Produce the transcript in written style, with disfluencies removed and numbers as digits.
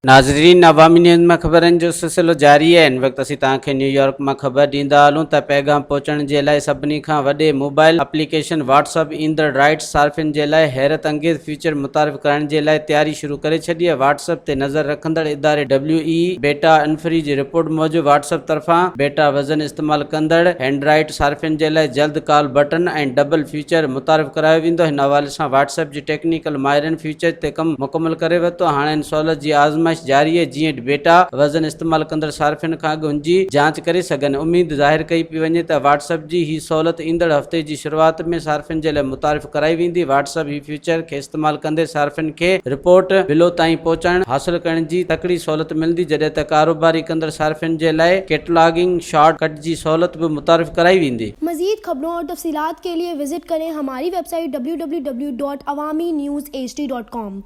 ناظرين عوامي نيوز مان خبرن جو سلسلو جاري آهي هن وقت اسين توهان کي نيويارڪ مان خبر ڏيندا هلون ته پيغام پهچڻ جي لاء سڀني کان وڏي موبائل اپليڪيشن واٽس اپ ايندڙ رائٽس صارفين جي لاء حيرت انگيز فيچر متعارف ڪرائڻ جي لاء تياري شروع ڪري ڇڏي آهي واٽس اپ تي نظر رکندڙ اداري ڊبليو اي بيٽا انفري جي رپورٽ موجب واٽس اپ طرفان بيٽا ورزن استعمال ڪندڙ هينڊرائيڊ صارفين جي لاء جلد ڪال بٽن ۽ ڊبل فيچر متعارف ڪرايو ويندو هن حوالي سان واٽس اپ جي ٽيڪنيڪل ماهرن فيچر تي ڪم مڪمل ڪري ورتو، هاڻي ان سهولت جي آزمائش جاري آهي جيئن بيٽا ورزن استعمال ڪندڙ صارفين کان اڳ ان جي جاچ ڪري سگهن. اميد ظاهر ڪئي پئي وڃي ته واٽس اپ جي هي سهولت ايندڙ هفتي جي شروعات ۾ صارفين جي لاء متعارف ڪرائي ويندي. واٽس اپ هي فيچر کي استعمال ڪندي صارفين کي رپورٽ بلو تائين پهچائڻ حاصل ڪرڻ جي تڪڙي سهولت ملندي جڏهن ته ڪاروباري ڪندڙ صارفين جي لاء ڪيٽلاگنگ شارٽ ڪٽ جي سهولت به متعارف ڪرائي ويندي. مزيد خبرون اور تفصيلات ڪي ليي وزٽ ڪرين هماري website W W W dot Awami news H D dot com.